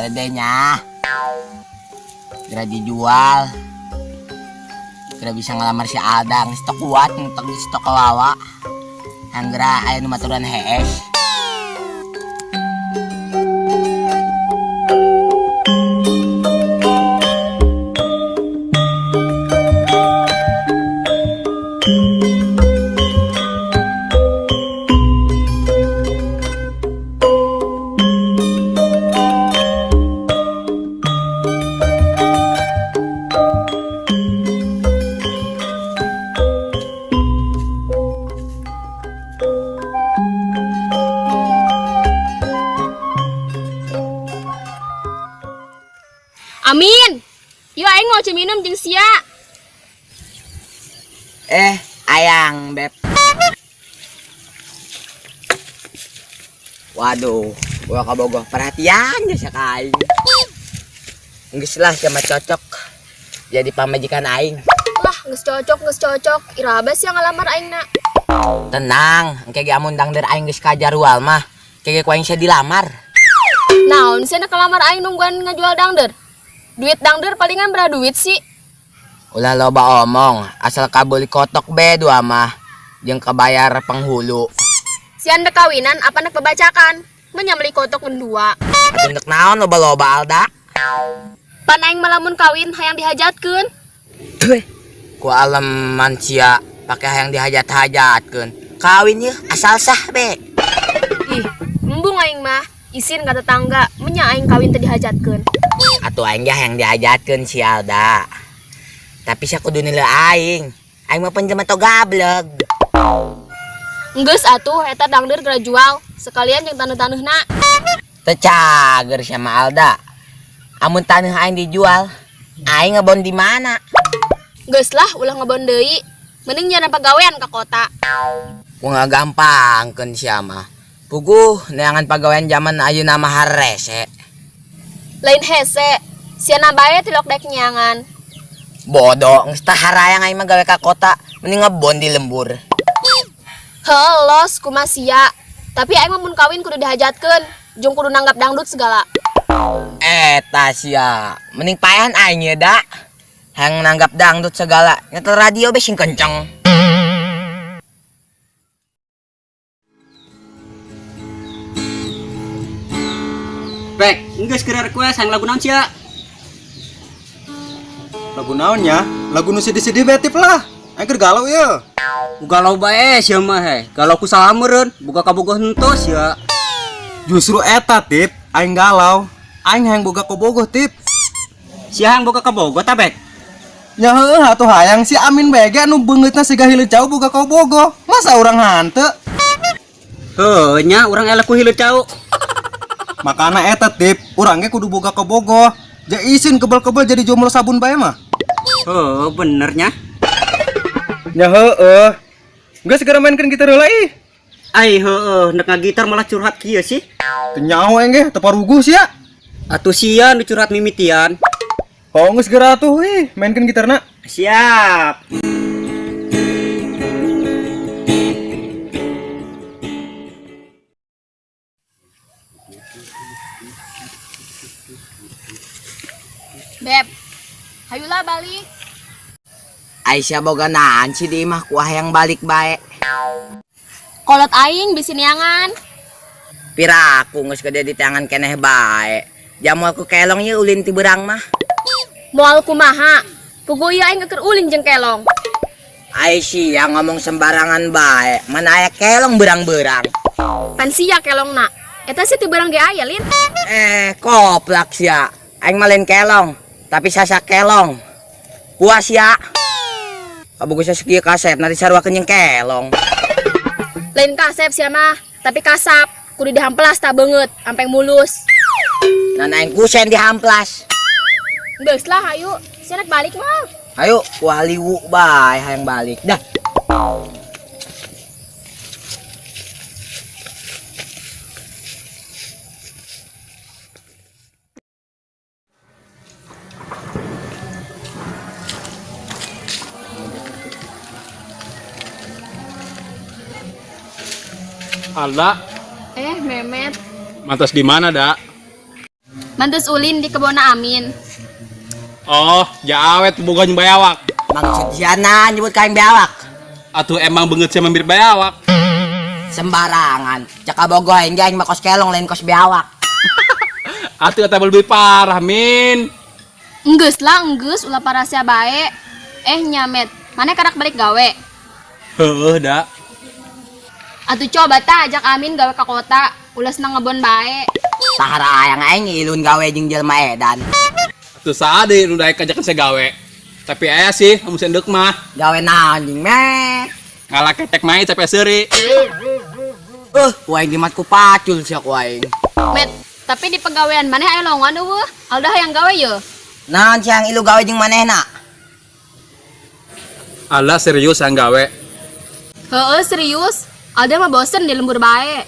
Keledenya. Geura dijual. Geura bisa ngalamar si Alda, geus teu kuat ngetek di stok kawawa. Anggeura aya nu maturan hees. Amin. Yuk aing mau minum jeung sia. Eh, ayang beb. Waduh, gua kabogoh perhatian geus ka aing. Geus lah sama cocok jadi pamajikan aing. Lah, geus cocok, geus cocok. Iraha sia ngalamar aing na. Tenang, engke ge amun dangder aing geus kajarual mah, engke ge ku aing sia dilamar. Naon sia nak ngelamar aing nungguan ngajual dangder? Duit dangder palingan berapa duit sih? Ulah loba omong, asal kabeli kotok be dua mah jeung kebayar penghulu. Sian dek kawinan apa nek bebacakan? Menyameli kotok mendua. Atuh ndek naon loba-loba Alda? Pan aing malamun kawin hayang dihajatkeun. Tuh, ku aleman sia pake hayang dihajat-hajatkeun. Kawin yeuh asal sah be. Ih, embung aing mah. Isin ka tetangga, menya aing kawin teu dihajatkeun. Atuh aing ge hayang dihajatkeun si Alda. Tapi sia kudu nilai aing. Aing mah penjelma teu gableg. Geus atuh eta dangder geura jual, sekalian jeung taneuh-taneuhna. Teu cager sama Alda. Amun taneuh aing dijual, aing ngebon di mana? Geus lah ulah ngebon deui. Mending nyana pagawean ka kota. Ku ngagampangkeun sia mah. Puguh neangan pagawean zaman ayeuna mah harese. Lain hese, siana bae tilok dek nyangan. Bodoh, geus tah harayang aing mah gawe ka kota, mending ngebon di lembur. Helos kumaha sia. Tapi aing mah mun kawin kudu dihajatkeun, jeung kudu nanggap dangdut segala. Eta sia, mending paehan aing ye da. Hayang nanggap dangdut segala, nyetel radio be sing kenceng. Pek, geus keur request hayang lagu naon sia? Lagu naon nya? Lagu nu sedih-sedih be tip lah. Aing keur galau ye. Galau bae sia mah he. Galau ku saha meureun, boga kabogoh henteu sia. Justru eta tip, aing galau. Aing hayang boga kabogoh tip. Sia hayang boga kabogoh ta Bek? Nya heueuh atuh hayang si Amin bae ge anu beungeutna siga hileud cau boga kabogoh. Masa urang hanteu? Heuh nya urang eleh ku hileud cau. Makana eta tip, urang ge kudu boga kabogoh. Ja isin kebel-kebel jadi jomblo sabun bae mah. Heuh bener nya. Nya heueuh. Geus segera mainkeun gitar heula ih. Ai heueuh nek ngagitar malah curhat kieu sih. Teu nyaho aing ge, teu paruguh sia. Atuh sia nu curhat mimitian. Oh geus segera atuh ih, mainkeun gitarna. Siap. Beb, hayulah balik. Aisyah boga naon sih di imah ku hayang balik bae. Kolot aing bisi neangan. Piraku geus gede di tangan keneh bae. Jamu aku kelong ye ulin ti beurang mah. Moal kumaha? Puguh ieu aing keur ulin jeung kelong. Aisyah ngomong sembarangan bae. Mana aya kelong berang-berang. Pan sia kelongna. Eta sih ti beurang ge aya lin. Eh, koplak sia. Aing mah lain kelong, tapi sasa kelong. Puas ya. Kabogoh sakieu kasep nanti sarua jeung kelong. Lain kasep sia mah, tapi kasap. Kudu dihamplas tak beungeut, ampe mulus. Nah, aing kusen dihamplas. Geus lah hayu, sia nek balik mah. Hayu, ku haliwu bae hayang balik. Dah. Alda. Memet. Mantas di mana, Da? Mantus ulin di kebona Amin. Oh, ja awet boga jeung bayawak. Maksud siana nyebut ka aing biawak? Atuh emang beungeut sia mirip bayawak. Sembarangan. Cek kabogoh aing ge aing mah kos kelong lain kos biawak. Atuh eta lebih parah, Min. Enggeus lah, enggeus ulah parasea bae. Eh nya, Met, maneh karak balik gawe? Heueuh da. Atuh coba tah ajak Amin gawe ka kota, ulah senang ngebon bae. Sahara hayang aing ilun gawe jeung jelema edan. Atuh saha deui nu daek ajakan saya gawe. Tapi aya sih, amun sendek mah. Gawe naon jeung Met? Ngala ketek mai capek seuri. Ku aing dimat ku pacul sia ku aing. Met, tapi di pegawaian maneh aya lowongan euweuh? Alda hayang gawe ye. Naon sia yang ilu gawe jeung manehna? Ala serius yang gawe. Heeh, serius. Alda mah bosen di lembur bae.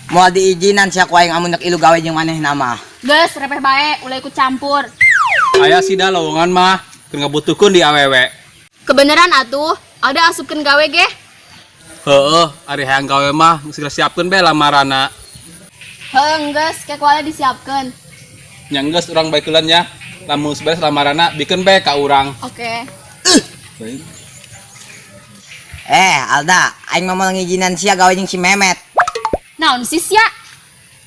Moal diizinan sia ku aing amun nek ilu gawe jeung manehna mah. Geus repeh bae, ulah ikut campur. Aya sih da lowongan mah, keur ngabutuhkeun di awewe. Kebeneran atuh, Alda asupkeun gawe ge. Heeh, ari hayang gawe mah geus siapkeun bae lamarana. Heuh, geus, ke ku Alda disiapkeun. Nya geus urang bae keulan nya. Lamun geus beres lamarana bikeun bae ka urang. Oke. Eh, Alda, aing mah moal ngizinan sia gawe jeung si Memet. Naon sih sia?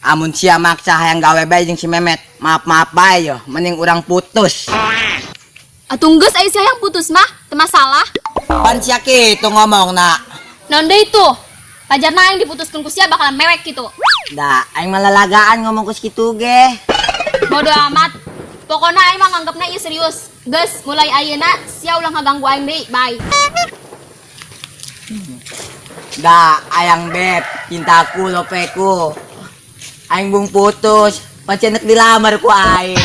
Amun sia maksa hayang gawe bae jeung si Memet, maaf-maaf bae yo, mending urang putus. Atuh geus aya sia yang putus mah, teu masalah. Pan sia kitu ngomongna. Naon deui tuh? Pajarna aing diputuskeun ku sia bakalan mewek gitu. Da, aing mah lalagaan ngomong ku kitu ge. Bodoh amat. Pokoknya aing mah nganggepna ieu serius. Geus, mulai ayeuna sia ulah ngaganggu aing deui. Bye. Da, ayang beb, cintaku, lopeku. Aing bung putus, pancen nek dilamar ku aing.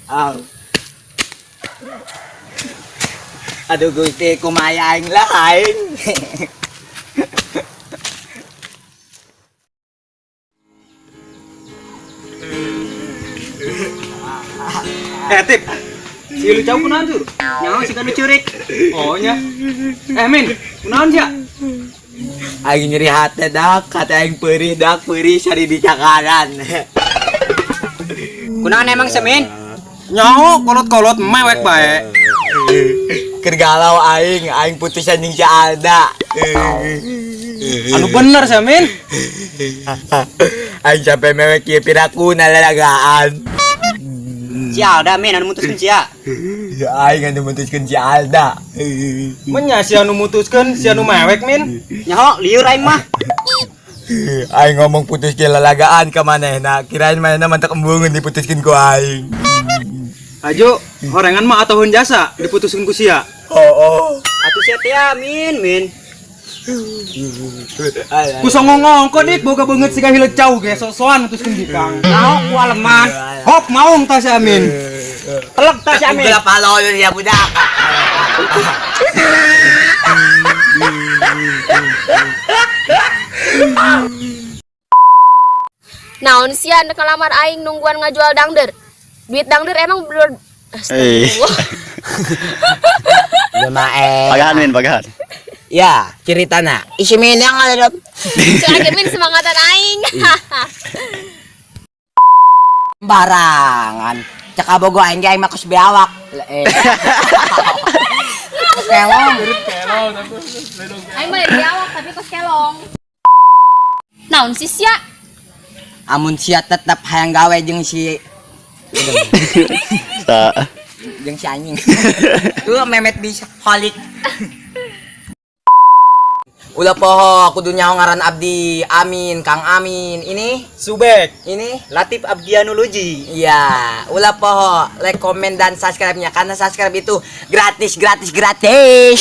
Au. Aduh Gusti, kumaya aing lah aing. Eh, Tip. Si lu jauh kunaon tuh? Nyaho si kanu curik. Oh nya. Eh, Min, kunaon sia? Aing nyeri hati dak, kata aing perih dak, perih sari di cakaran. Kunaon emang semin? Nyaho kolot-kolot mewek bae. Keur galau aing, aing putus anjing si Alda. Anu bener sia, Min. Aing sampai mewek ieu piraku nalalagaan. Si Alda Min anu mutuskeun sia. Ya aing anu mutuskeun si Alda. Menya si anu mutuskeun, si anu mewek, Min. Nyaho liur aing mah. Aing ngomong putus ke lalagaan ka manehna, kirain manehna mantak embungeun diputuskeun ku aing. Ajo, horengan mah ataupun jasa diputuskeun ku sia. Oh, oh. Atuh sia teh ya, Min, Min. Ku songong ngongko dik boga beungeut siga hileut cau ge sok-sokan mutuskeun bikang. Nyaho ku aleman. Hop maung tah si Amin. Telek tah si Amin. Gelap halo ya budak. Naon sia nek ngelamar aing nungguan ngajual dangder. Duit dangder emang belum. Astagfirullah. Lumayan. Pagahan Min, pagahan. Ya, ceritana. Isi minang ada dong. Cek aja Min semangatan aing. Barangan. Cek abogo aing ge aing mah kos biawak. Eh. Kos kelong. Aing mah biawak tapi kos kelong. Naon sih sia? Amun sia tetep hayang gawe jeung si Sa. jeung si anjing. Tuh Memet bisa holik. Ulah poho kudu nyaho ngaran abdi. Amin, Kang Amin. Ini Subek. ini Latif Abdianologi. Iya, ulah poho like, komen dan subscribe-nya karena subscribe itu gratis gratis gratis.